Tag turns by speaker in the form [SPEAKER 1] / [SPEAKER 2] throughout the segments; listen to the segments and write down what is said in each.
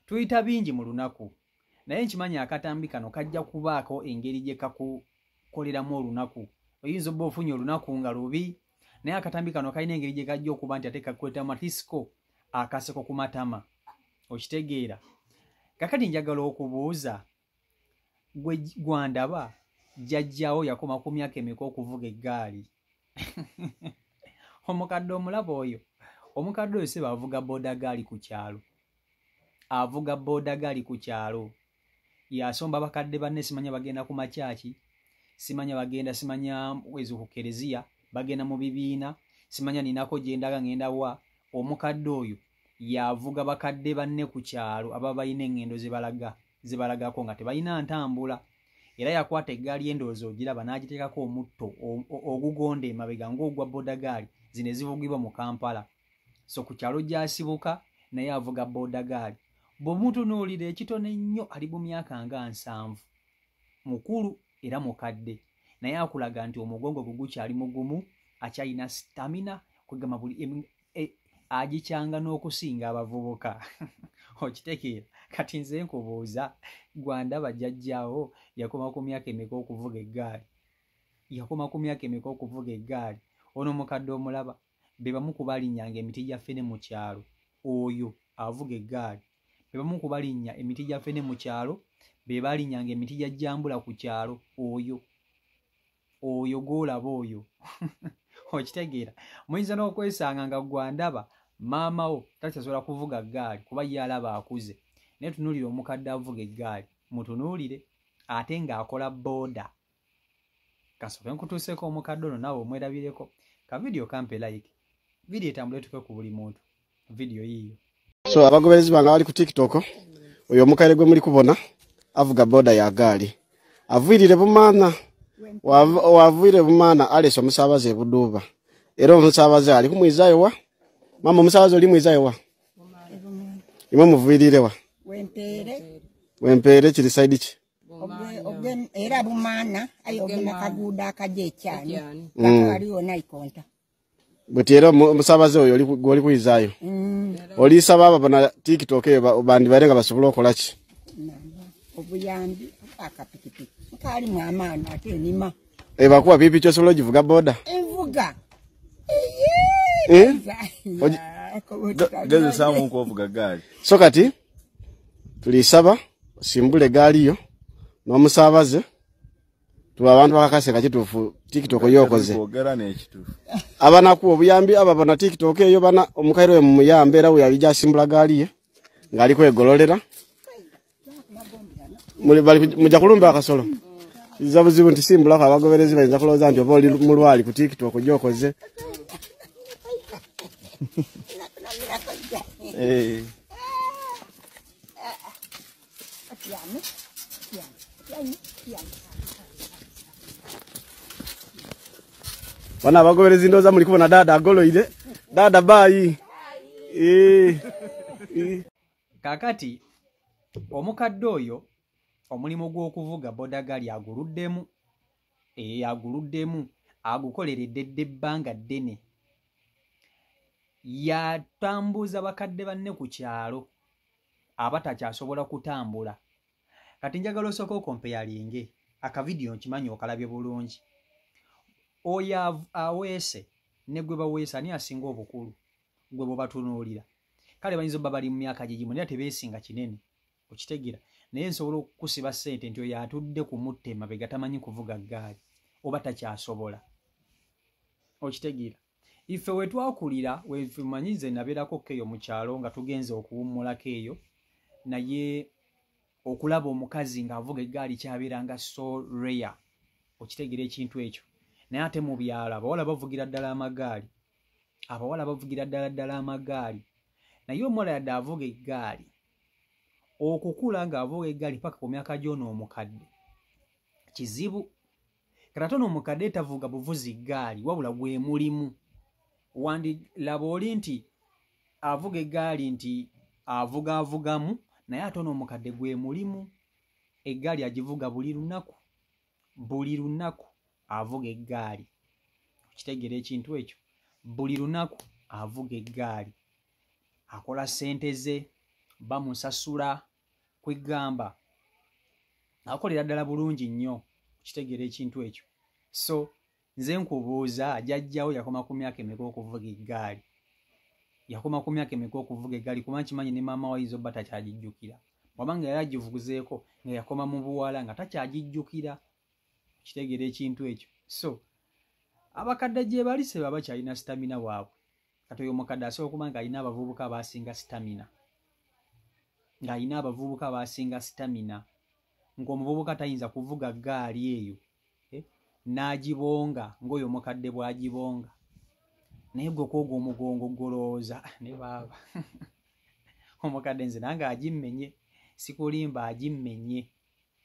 [SPEAKER 1] Tuyita bingi mu lunaku, naye nkimanyi akatambi kano kajja kubaako engeri gye kakukoleramu olunaku. Oyinza obba ofunye olunaku nga lubi, naye akatambi kano kalina engeri gye kajja okuba nti ate kakuleeta matisiko akaseko ku matama. Okitegeera? Kakati njagala okubuuza gwe gwandaba, jjajjaawo yakoma ku myaka emeka okuvuga eggaali? Omukadde omulaba oyo, omukadde oyo seba avuga boda gaali ku kyalo, avuga boda gaali ku kyalo, yasomba bakadde banne, simanya bagenda ku makyaki, simanya bagenda simanya ezo ku kereziya, bagenda mu bibiina, simanya ninako gye ndaga ngenda wa. Omukadde oyo yavuga bakadde banne ku kyalo ababa balina eŋŋendo zebalagako nga tebalina ntambula. Era yakwata eggaali endowooza ogiraba n'agiteekako omutto ogugonda emabega ng'ogwa boodagaali zino ezivugibwa mu Kampala. So ku kyalo gy'asibuka naye avuga boodagaali. Bw'omutunuulira ekitono ennyo ali mu myaka nga 70, mukulu era mukadde, naye akulaga nti omugongo gwe gukyali mugumu, akyalina stamina, kwegamba buli agikyanga n'okusinga abavubuka. Okitegeera? Kati nze nkubuuza, gwandaba jjajjaawo yakoma ku myaka emeka okuvuga eggaali? Yakoma ku myaka emeka okuvuga eggaali? Ono mukadde omulaba, be bamu ku balinnyanga emiti gya ffene mu kyalo. Oyo avuga eggaali be bamu ku balinnya emiti gya ffene mu kyalo, be balinnyanga emiti gya jjambula ku kyalo. Oyo oyo gw'olaba oyo. Okitegeera? Muyinza n'okwesanga nga gwandaba maama wo takyasobola kuvuga ggaali kuba ye alaba akuze, naye tunuulire omukadde avuga eggaali, mutunuulire ate ng'akola booda. Kasooke nkutuuseeko omukadde ono naawe omwerabireko. Ka vidiyo kampe like, vidiyo etambule etuuke ku buli muntu. Vidiyo yiiyo.
[SPEAKER 2] So abagoberezi bange abali ku TikTok, oyo omukaire gwe muli kubona avuga boda ya gaali, aviirire bumaana, waviire bumaana alese omusaabaze ebuduuba. Era omusaabaze ali kumwizayo wa mama, omusaabaze oli mwizayo wa imwe muviirire wa
[SPEAKER 3] Wempeere.
[SPEAKER 2] Wempeere kiri side ki?
[SPEAKER 3] Era bumaana aye ogema kaguudo akajja ekyani paka waliwo naikonta.
[SPEAKER 2] Bweti era omusaabaze oyo gw'oli kuyizaayo oliisaba abo bana TikTok eyo bandibale nga basobola okola ki?
[SPEAKER 3] Obuyambi akapikipiki nkaalimu amaani ate enima.
[SPEAKER 2] Bakuwa pipi osobola ogivuga boda?
[SPEAKER 3] Envuga.
[SPEAKER 4] Gezesaamu nkovuga gaali.
[SPEAKER 2] So kati tulisaba osimbule gaali yo n'omusaabaze tuba abantu bakakase kituufu TikTok yokoze. Abanakuwa obuyambi abo bana TikTok eyo bana omukaire oyo mumuyambe, era we yali asimbula gaali ye ng'ali kwegololera. Mujja kulumba akasolo. Kiza buzibu nti simbulako abagoberezi bayinza kulowooza nti oba oli mulwali ku TikTok gyokoze. Bana abagoberezi ndowooza muli kubona dada agoloire. Dada baayi.
[SPEAKER 1] Kaakati omukadde oyo omulimu gw'okuvuga boodagaali aguluddemu, aguluddemu, agukoleredde dda ebbanga ddene. Yatambuza bakadde banne ku kyalo abatakyasobola kutambula. Kati njagala osooke okompeyalinge akavidiyo, nkimanyi okalabye bulungi. Oyo aweese ne gwe baweesa ani asinga obukulu gwe bw'obatunuulira? Kale bayinza obba bali mu myaka gye gimu naye tebeesinga kinene, okitegeera? Naye nsobola okukusiba ssente nti oyo atudde ku mutta emabega tamanyi kuvuga ggaali oba takyasobola. Okitegeera? Ife we twakulira, we tumanyi nze nabeerako eyo mu kyalo nga tugenze okuwummulako eyo, naye okulaba omukazi ng'avuga eggaali kyabeeranga so rare. Okitegeera ekintu ekyo? Naye ate mu byalo abawala bavugira ddala amagaali, abawala bavugira ddala ddala amagaali. Naye omuwala yadde avuga eggaali, okukula ng'avuga eggaali paka ku myaka gy'ono omukadde kizibu. Kati ate ono omukadde tavuga buvuzi ggaali, wabula gwe mulimu. Wandilaba oli nti avuga eggaali nti avuga avugamu, naye ate ono omukadde gwe mulimu. Eggaali agivuga buli lunaku, buli lunaku avuga eggaali. Okitegeera ekintu ekyo? Buli lunaku avuga eggaali, akola ssente ze, Bamusasula kwegamba akolera ddala bulungi nnyo, okitegeera ekintu ekyo. So nze nkubuuza, jjajjawo yakoma ku myaka emeka okuvuga eggaali? Yakoma ku myaka emeka okuvuga eggaali? Kuba nkimanyi ne maama we ayinza obba takyagijjukira, wabanga yali agivuzeeko nga yakoma mu buwala nga takyagijjukira. Okitegeera ekintu ekyo. So abakadde gye bali se baba bakyalina stamina waabwe. Kati oyo omukadde asobola okuba ng'alina abavubuka abasinga stamina, ng'alina abavubuka abasinga stamina, ng'omuvubuka tayinza kuvuga ggaali eyo n'agibonga ng'oyo omukadde bw'agibonga. Naye gwe kwogwo omugongo golowooza ne baaba omukadde nze nange agimmenye, sikulimba, agimmenye,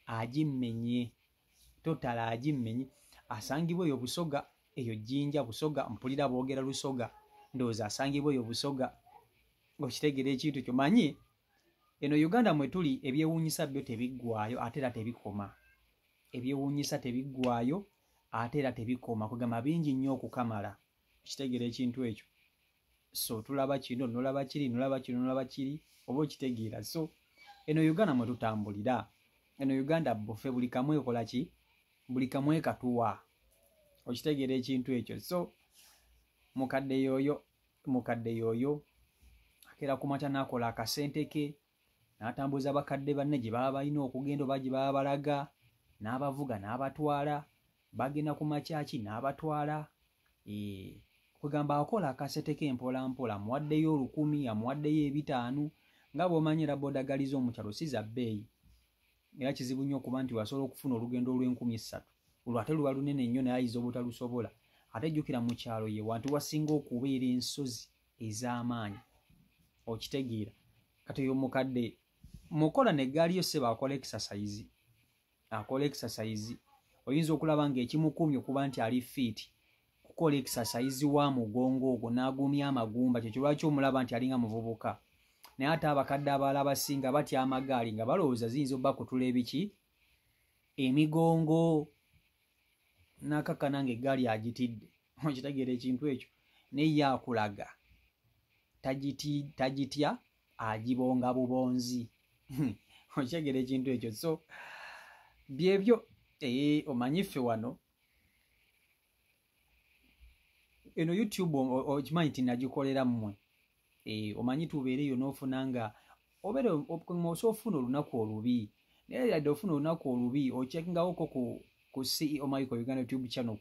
[SPEAKER 1] agimmenye totala, agimmenye. Asangibwa eyo Busoga, eyo Jjinja Busoga, mpulira boogera Lusoga, ndowooza asangibwa eyo Busoga. Okitegeera ekintu kyo. Manyi eno Uganda mwe tuli ebyewuunyisa byo tebiggwaayo ate era tebikoma. Ebyewuunyisa tebiggwaayo ate era tebikoma, kugamba bingi nnyo okukamala. Okitegeera ekintu ekyo. So tulaba kino, nolaba kiri, nolaba kino, nolaba kiri, oba okitegeera. So eno Uganda mwe tutambulira, eno Uganda bufe, buli kamwe ekola ki, buli kamwe katuwa. Okitegeera ekintu ekyo. So mukadde yoyo, mukadde yoyo akeera ku makya n'akola akasente ke, n'atambuza bakadde banne gye baba balina okugenda oba gye baba balaga, n'abavuga n'abatwala, bagenda ku makyaki n'abatwala. Kugamba akola akasente ke mpola mpola, amuwaddeyo 1000, amuwaddeyo 500, nga bw'omanyi era boda gaali z'omu kyalo si za bbeeyi. Era kizibu nnyo okuba nti wasobola okufuna olugendo olw'enkumi ssatu, olwo ate luba lunene nnyo naye ayinza obutalusobola. Ate jjukira mu kyalo ye wantu wasinga okubeera ensozi ez'amaanyi. Okitegeera. Kati oyo omukadde mukola n'eggaali yo ssebo akola exercise, akola exercise. Oyinza okulaba ng'ekimukumye okuba nti ali fit kukola exercise wa mugongo ogwo n'agumya amagumba, kyekyo lwaki omulaba nti alinga muvubuka. Naye ate abakadde abalala abasinga batya amagaali nga balowooza ziyinza obbakutula ebiki, emigongo, n'akakkana ng'eggaali agitidde. Okitegeera ekintu ekyo. Naye ye akulaga tagitya, agibonga bubonzi. Okitegeera ekintu ekyo. So byebyo. Omanyi ffe wano eno YouTube okimanyi nti nagikolera mmwe. Omanyi tubeereyo n'ofuna nga obeere osofuna olunaku olubi, naye yadde ofuna olunaku olubi ocheckingawoko ku CEO Michael Uganda YouTube channel,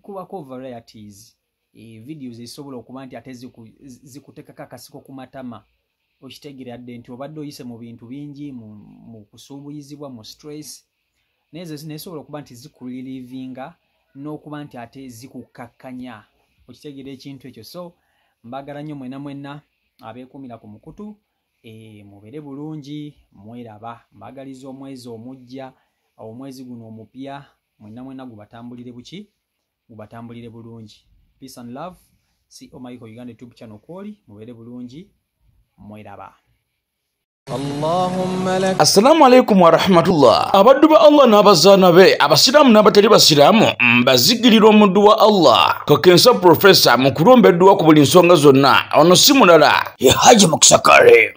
[SPEAKER 1] kubako varieties, videos ezisobola okuba nti ate zikuteekako akasiko ku matama. Okitegeera yadde nti obadde oyise mu bintu bingi, mu kusuubuyizibwa, mu stress, naye ezo nesobola okuba nti zikurelivinga n'okuba nti ate zikukakkanya. Okitegeera ekintu ekyo. So mbagala nnyo mwenna mwenna abeekuumira ku mukutu, mubeere bulungi, mweraba. Mbagaliza omwezi omujja, omwezi guno omupya, mwenna mwenna gubatambulire buki, gubatambulire bulungi. Peace and love. CEO Michael Uganda YouTube channel kwoli, mubeere bulungi, mweraba.
[SPEAKER 4] Assalamu alaikum wa rahmatullah. Abaddu ba Allah n'abazaana be, abasiraamu n'abatali basiraamu, mbazigirira omuddu wa Allah Kakensa Profesa mu kulomba edduwa ku buli nsonga zonna. Ono si mulala ye Haji Mukisakare.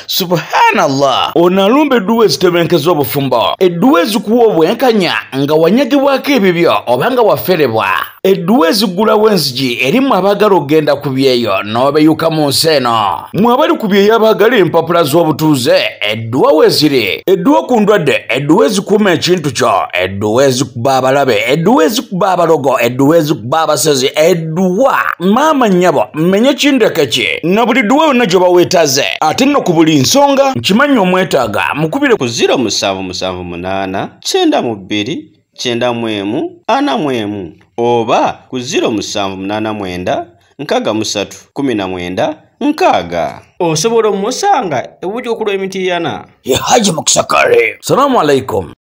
[SPEAKER 4] Subhanallah. Ono alumba edduwa ezitebenkeza obufumbo, edduwa ezikuwa obwenkanya nga wanyagibwako ebibyo oba nga waferebwa, edduwa eziggulawo enzigi erimu abaagala okugenda ku byeyo n'obeyuka mu nsi eno. Mwe abali ku byeyo abaagala empapula z'obutuuze, edduwa weeziri, edduwa ku ndwadde, edduwa ezikuuma ekintu kyo, edduwa ezikuba abalabe, edduwa ezikuba abalogo, edduwa ezikuba abasezi, edduwa maama nnyabo mmenye kindeke ki na buli dduwa yonna gy'oba weetaze. Ate nno ku buli nsonga nkimanyi omwetaaga, mukubire
[SPEAKER 5] ku 0778 92 91 41 oba ku 0789 63 19 60. Osobola omusanga ebujja okulwa emitiyana
[SPEAKER 4] ye Haji Mukisakare. Salamu alaikum.